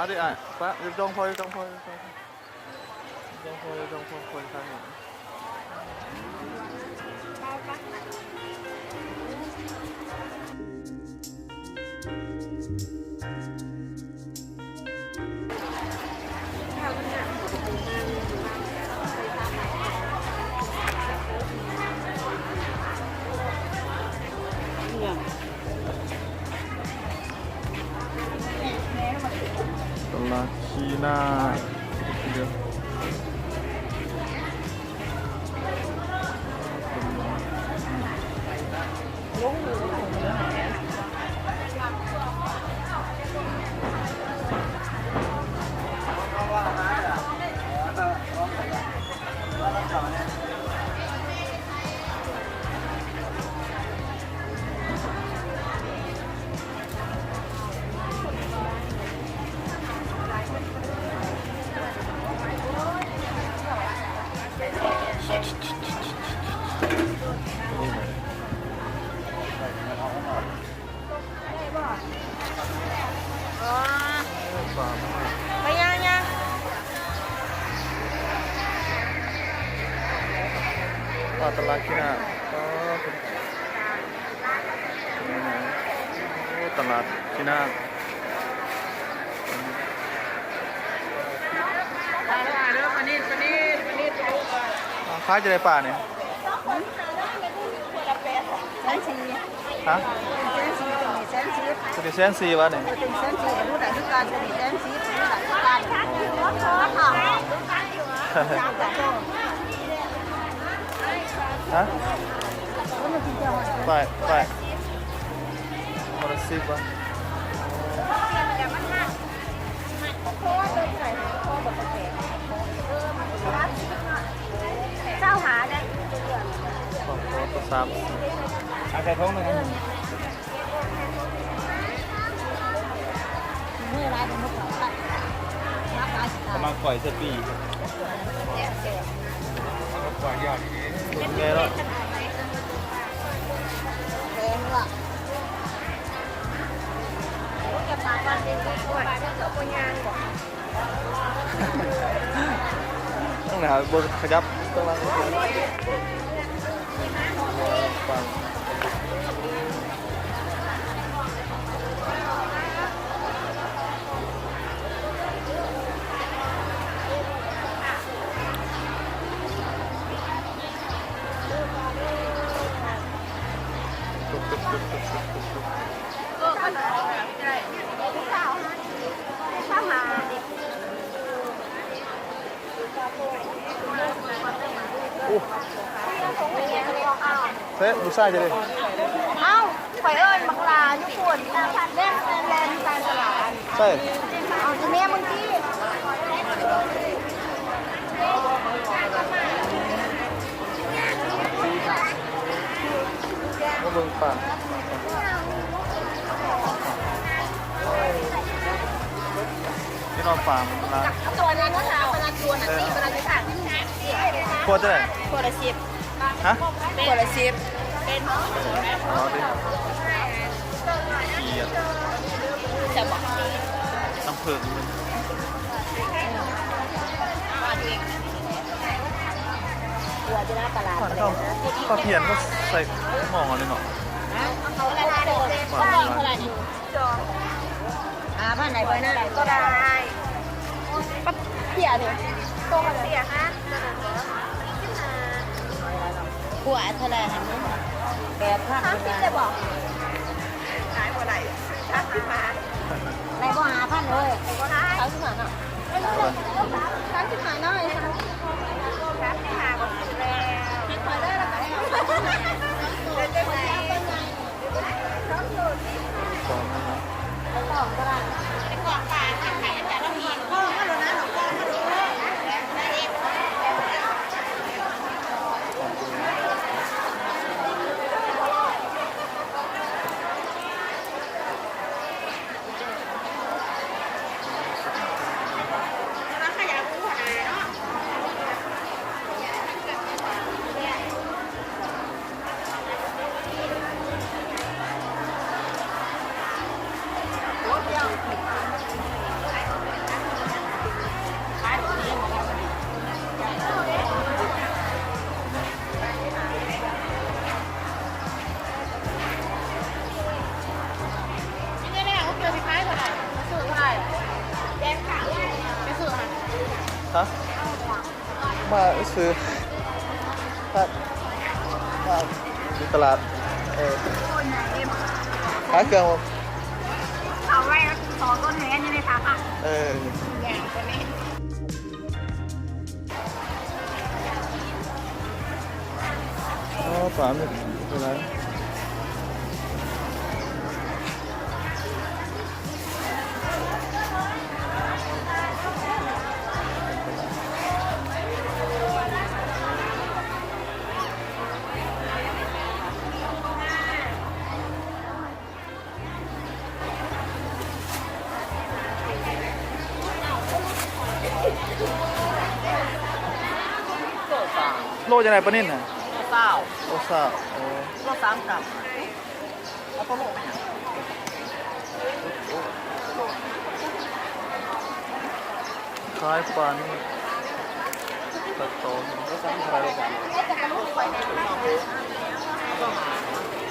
ເດ້ອ້າຍ ປະ ຢູ່ຈ້ອງພໍ່ ຢູ່ຈ້ອງພໍ່ ຢູ່ຈ້ອງພໍ່ ຢູ່ຈ້ອງພໍ່ ຢູ່ຈ້ອງພໍ່ ຄົນທາງນີ້. ຕະຫຼາດຂີ້ໜ້າ ໄປຍ່າງ ຍ່າງ ຕະຫຼາດຂີ້ໜ້າ ໂອ້ ຕະຫຼາດຂີ້ໜ້າ. ຂາຍຈັ່ງໃດປານີ້? ແສນສີ່. ຮະ? ແສນສີ່ ຕົວນີ້ແສນສີ່ ຕົວນີ້ແສນສີ່ຫວານີ້? ເອີ ຕົວນີ້ແສນສີ່ ກໍຮູ້ໄດ້ຄືກັນ ຕົວນີ້ແສນສີ່ ກໍຮູ້ໄດ້ຄືກັນ. ຮະ? ໄປ ໄປ ຄົນລະສິບຫວາ? ຊາວຫ້າເດ້ ສອງໂຕ ຕົວສາມສິບ. ເອົາໃສ່ຖົງໜຶ່ງ ມື້ຫຼາຍເປັນມື້ຂອງ ປະມານກ້ອຍໃສ່ປີ ກ້ອຍຍອດດີ ແມ່ນເນາະ. ແພງເນາະ. ຂ້າງໜ້າບໍ່ຂະຫຍັບ ໂອ້ ໃສ່ລູກຊາຍເຈົ້າເດ້. ເອົ້າ ຂ້ອຍເອີ້ນບັກຫຼ້າຢູ່ພຸ້ນ ແລ່ນ ແລ່ນ ແລ່ນໃສ່ຕະຫຼາດ. ໃສ່ ເອົາ ອີແມ່ມຶງຕິ. ມາເບິ່ງປາ ພີ່ນ້ອງປາມັນຫຼາຍ. ຕົວນັ້ນນະ ຕົວນັ້ນ ຕົວນັ້ນ ຕົວລະເທົ່າໃດ? ຕົວລະສິບ. ຮະ? ຕົວລະສິບ. ອໍ ດີ. ຂຽດ ແຊບບໍ່? ນ້ຳເຜິ້ງ ຫົວຈະໜ້າຕະຫຼາດ ປາທຽນກໍໃສ່ໝໍ່ນີ້ເນາະ. ຫວານ ຫ້າພັນ ໄດ້ບໍ່ນະ? ກໍໄດ້. ປັກເຂຍນີ້ ໂຕເຂຍຮະ? ຫົວເທົ່າໃດຫັ້ນ? ແປດພັນ. ສາມສິບໄດ້ບໍ່? ຂາຍບໍ່ໄດ້ ສາມສິບຫ້າ. ໄດ້ບໍ່ ຫ້າພັນເອີຍ? ບໍ່ໄດ້ ສາມສິບຫ້າເນາະ. ສາມສິບຫ້າເນາະ ສາມສິບຫ້າບໍ່ຊື້ແລ້ວ. ໃຫ້ຂ້ອຍເລີຍລະກັນ. ຮະ ມາຊື້ ມາຢູ່ຕະຫຼາດ ເອີ ຂາຍເຄື່ອງບໍ່? ເອົາໄວ້ ຂໍຕົ້ນແມ່ນຢູ່ໃນຖັງອ່ະ ເອີ ອໍ ປາມີຫຼາຍ. ໂລຈັ່ງໃດປານິນນະ? ໂລຊາວ ໂລຊາວ ໂອ້ ໂລສາມກຳ. ເອົາໂຕໂລໄປຫຍັງ? ຂາຍປານຕັດຕໍ່ ໂລສາມເທົ່າໃດ? ໂລສາມ